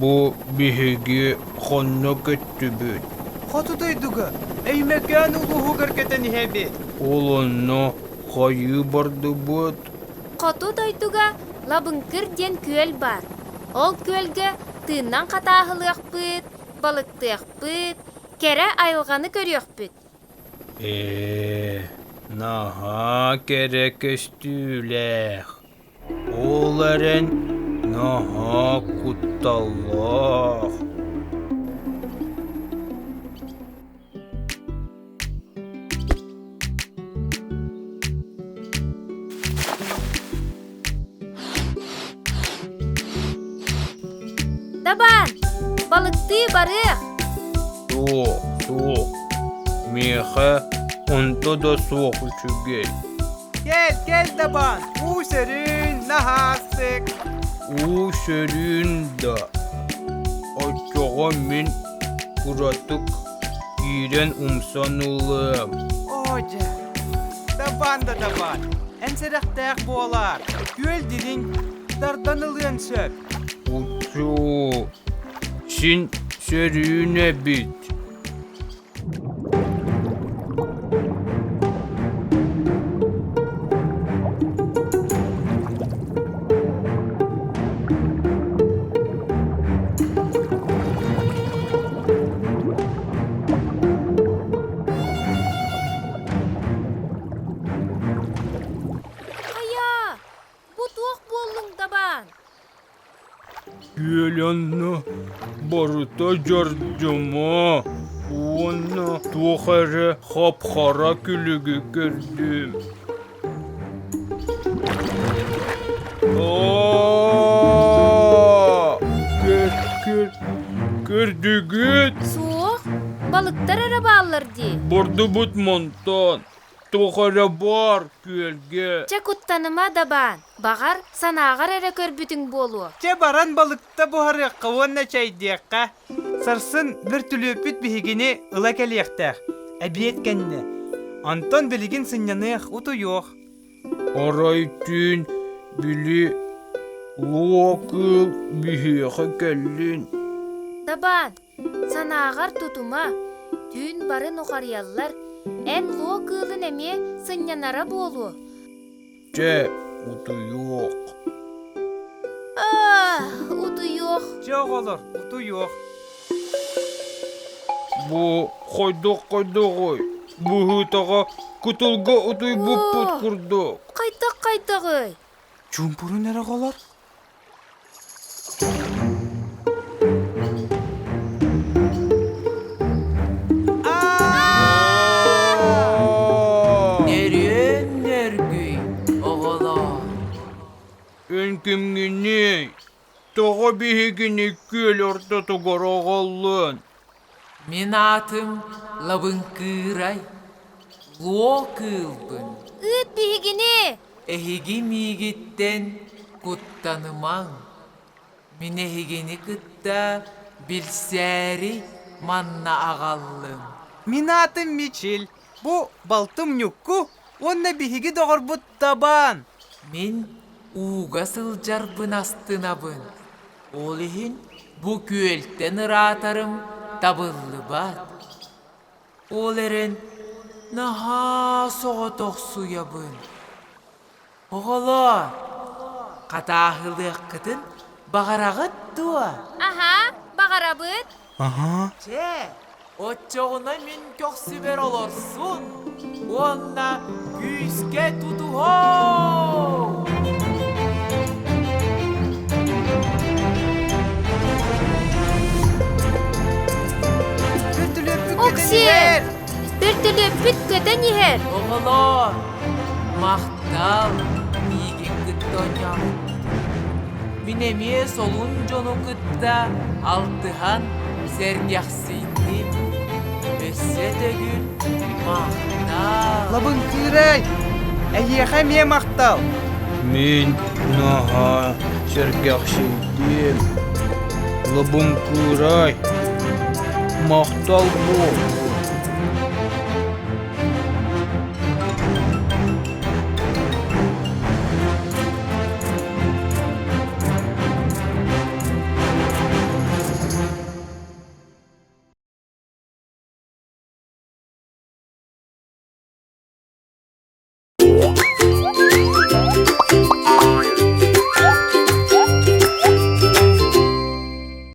Бу биһиги хонно көттүбүт. Хоту дойдуга Өймөкөөн улууһугар көтөн иһэбит. Ол онно хайыы бардыбыт? Хоту дойдуга Лабыҥкыр диэн күөл баар. Ол күөлгэ тыыннан хатааһылыахпыт, балыктыахпыт, кэрэ айылҕаны көрүөхпүт. Ээ, наһаа кэрэ көстүүлээх. Ол эрэн наһаа кутталлаах. Дабаан, балыктыы барыах! Суох, суох. Миэхэ онто да суох үчүгэй. Кэл, кэл Дабаан, уу сөрүүн, наһаастык. Уу сөрүүн да, оччоҕо мин кыратык киирэн умсан ылыам. Оо дьэ, Дабаан да Дабаан, эн сэрэхтээх буолаар, күөл дириҥ, тардан ылыан сөп. Учуу, син сөрүүн эбит. Хайа, бу туох буоллуҥ дабаан? Күөл онно барыта дьордьума уонна туох эрэ хап-хара күлүгү көрдүм. Аа, көр, көр, көрдүгүт? Суох, балыктар эрэ бааллар дии. Бурдубут мантан. Туох эрэ баар күөлгэ. Чэ куттаныма дабаан, баҕар, санааҕар эрэ көрбүтүҥ буолуо. Чэ баран балыкта буһарыахха уонна чэйдиэххэ. Сарсын бөртүлүөппүт биһигини ыла кэлиэхтээх. Эбиэт кэннэ. Онтон билигин сынньаныах, утуйуох. Арай түүн били луо кыыл биһиэхэ кэллин. Дабаан, Санааҕар тутума, түүн бары нухарыйаллар, эн луо кыылын эмиэ сынньанара буолуо. Чэ, утуйуох. Аа, утуйуох. Чэ, оҕолор, утуйуох. Бу хайдах-хайдаҕый? Быһыытаҕа кытылга утуйбуппут курдук. Хайдах-хайдаҕый? Чуумпурун эрэ оҕолор. Нөрүөн нөргүй, оҕолоор. Эн кимҥиний? Тоҕо биһигини күөл ортотугар оҕоллун? Мин аатым Лабыҥкыырай, Луо кыылбын. Ыыт биһигини! Эһиги миигиттэн куттанымаҥ, мин эһигини кытта билсээри манна аҕаллым. Мин аатым Мичил, бу балтым Ньукку уонна биһиги доҕорбут Табаан. Мин ууга сылдьарбын астынабын, ол иһин бу күөлтэн ыраатарым табыллыбат. Ол эрэн наһаа соҕотохсуйабын. Оҕолоор, хатааһылыаххытын баҕараҕыт дуо? Аһа, баҕарабыт. Аһа. Чэ, оччоҕуна мин көхсүбэр олорсун уонна күүскэ тутуһуом! Оксиэ! Бөртөлүөппүт көтөн иһэр! Оҕолоор, махтал миигин кытта оонньообуккут. Мин эмиэ солун дьону кытта алтыһан сэргэхсийдим. Өссө төгүл махтал! Лабыҥкыырай, эйиэхэ эмиэ махтал! Мин наһаа сэргэхсийдим. Лабыҥкыырай, махтал буол!